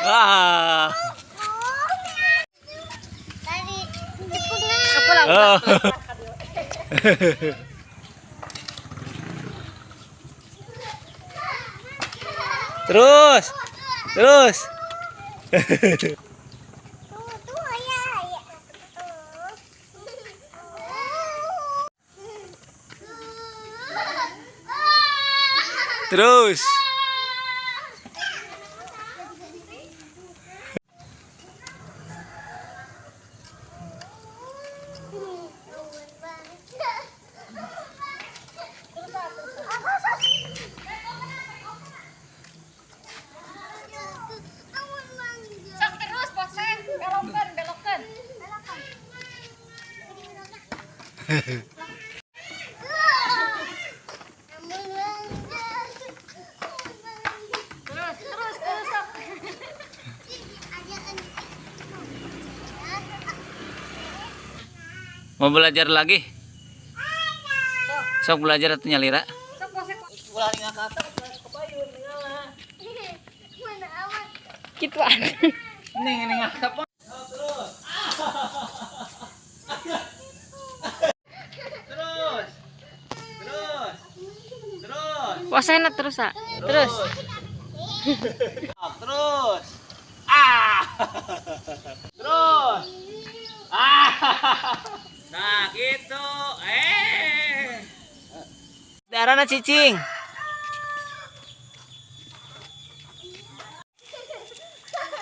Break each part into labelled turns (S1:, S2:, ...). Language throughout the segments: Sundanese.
S1: Ah.
S2: Tadi cepungna.
S1: Oh. Terus. Terus.
S2: Tuh, tuh ya. Ya.
S1: Terus.
S3: Sok terus boseh, belokan, belokan. Terus, terus, terus sok.
S1: Mau belajar lagi? Sok belajar atau nyalira?
S3: Sok boseh.
S2: Mana amat.
S3: Gitu an.
S1: Neng neng apa? Terus. Terus. Terus.
S3: Bosehna terus, ah. Terus.
S1: Terus. Ah. Terus. Ah. Nah, gitu. Eh. Darana cicing.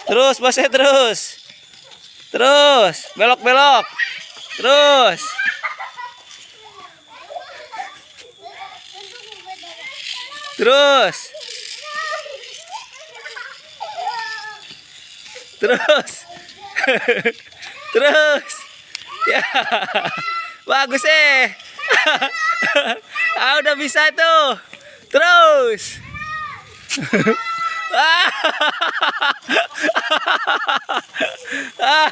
S1: Terus, bosnya terus. Terus, belok-belok. Terus. Terus. Terus. Terus. Ya. Bagus eh. Ah, udah bisa tuh. Terus. Ah. Ah.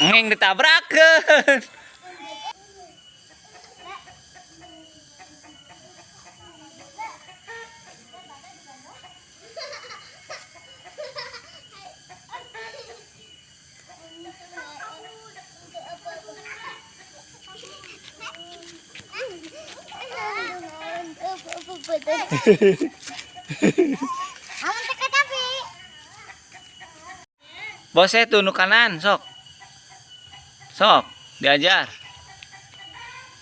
S1: Ngeng ditabrakan.
S2: Aman teka tapi.
S1: Bosnya tuh nu kanan, sok. Sok, diajar.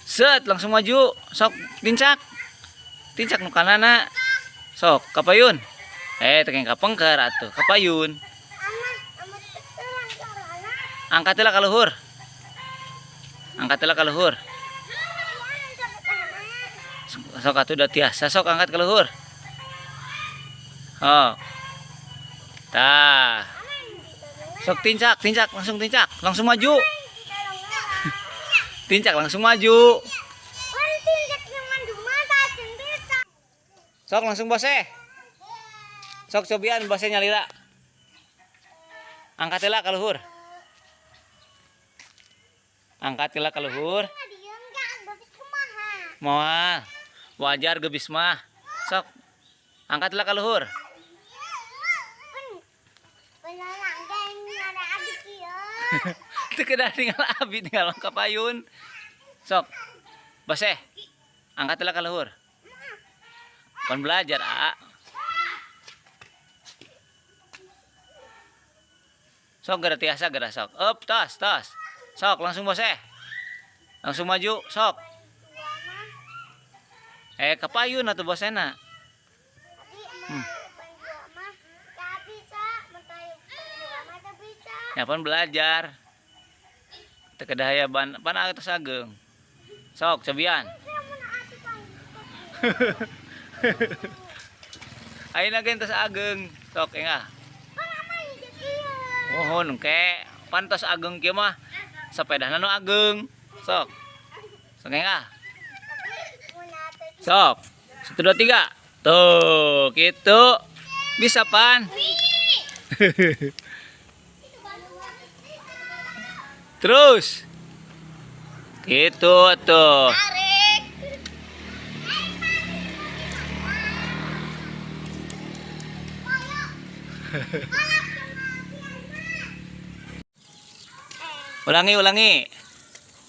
S1: Set, langsung maju. Sok, tincak. Tincak nu kanana. Sok, kapayun. Eh, tekeng kapengker atuh, kapayun. Angkat heula ka luhur. Angkat heula ka luhur. Sok atuh udah tiasa, sok angkat ke luhur. Oh. Tah. Sok tincak, tincak, langsung tincak, langsung maju. Tincak langsung maju. Sok langsung bose. Sok cobian bose nyalira. Angkat heula ka luhur. Angkat heula ka luhur. Moal. Wajar gebis mah. Sok. Angkat heula ka luhur. Teu kedah tinggal abi tinggal ka payun. Sok. Bose. Angkat heula ka luhur. Pan belajar, A. Sok geura tiasa geura sok. Up, tos, tos. Sok langsung bose. Langsung maju, sok. Eh, kapayun atuh bosena. Ya pan belajar. Teu kedah aya ban pan tos ageng. Sok cobian. Ayeuna ge tos ageng. Sok engah. Mohon ke pan tos ageng kieu mah sepedana nu ageng. Sok. Sok engah. Sok. 1 2 3. Tuh, gitu. Bisa pan. Terus. Gitu tuh.
S2: Tarik.
S1: Ulangi, ulangi.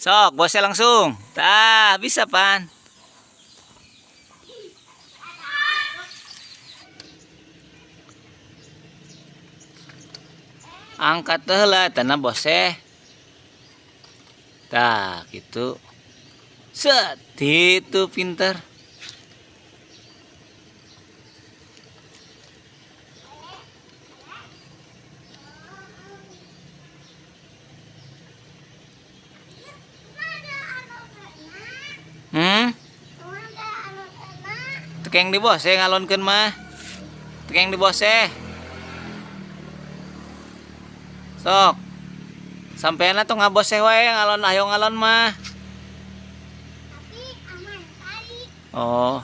S1: Sok, bosnya langsung. Tah, bisa pan. Angkat heula tanah boseh. Tah, gitu. Set, itu pinter. Hmm? Tekeng di boseh ngalonkeun mah. Tekeng di boseh. Sok. Sampeana tuh ngaboseh wae ngalon ayo ngalon mah.
S2: Tapi aman kali.
S1: Oh.